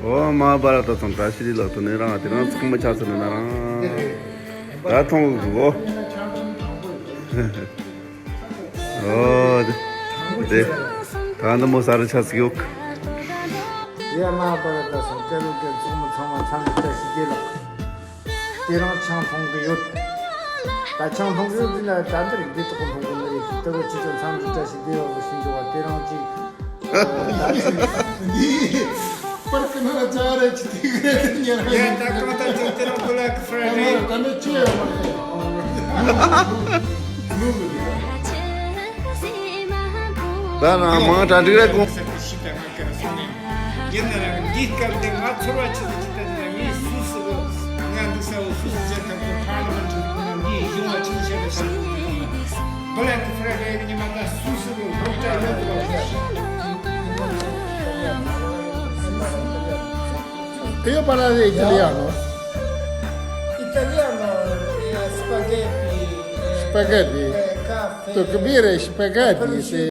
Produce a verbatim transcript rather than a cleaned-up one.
ཨོ་མ་བར་ད་ཚང་བཀྲ་ཤིས་བདེ་ལེགས། དེ་ནས་རང་དེ་རང་ཚང་མ་ཆགས་ཟིན་ན་རང་ད་མཐོང་གི་འོ། ཨོ་དེ་དེ་ད་འདི་མོ་ས་རུ་ཆགས་སི་ཡོད། ཡ་མ་བར་ད་ཚང་སྐལ་ལོ་སྐལ་ཚོགས་མི་ཚང་མ་ཚང་གི་བཀྲ་ཤིས་བདེ་ལེགས། དེ་རིང་ཆང་འཐུང་གི་ཡོད། ད་ཆང་འཐུང་གི་ཡོད་ཟེར་ན་ད་འདིར་འདི་ཏོག་འཐུང་གི་མི་རེད། ད་ལོ་ཅི་ཅང་ཚང་གི་བཀྲ་ཤིས་བདེ་ལེགས་ཞུ་འདུག་བ། དེ་རིང་ཅིག་འདི་པར་ཀི་ན་ལ་ཅ་རེ་ཅི་དེ་གི་རེད་ཉེ་རང་ཡ་ད་གང་ལྟར་ཅིག་དེ་རིང་Black Friday། ད་ནི་ཅི་ཡོད་མ་རེད། ད་ན་མང་དྲ་འགྲིག་རེད་གོ། ཡིན་ན་རང་འདིའི་སྐབས་འདི་ང་ཚོར་བ་ཆེ་ཆེ་ལྟ་ན་ངས་སུ་སུ་ལ་ང་འདུག་ས་འོ་སུ་སུ་བྱེད་ཐབས་ཀྱི་ཕར་ལ་མ་འགྲིག་ན་འདིའི་གཞུང་བ་ཆེ་ཆེ་ལ་བྱ་དགོས། Black Friday ཉི་མ་ད་སུ་སུ་ལ་སློབ་གྲྭ་ཡོད་འདུག་བ། Io parlate italiano? Italiano, eh, spaghetti, eh, Spaghetti. Eh, caffè. Tu capire spaghetti, sì.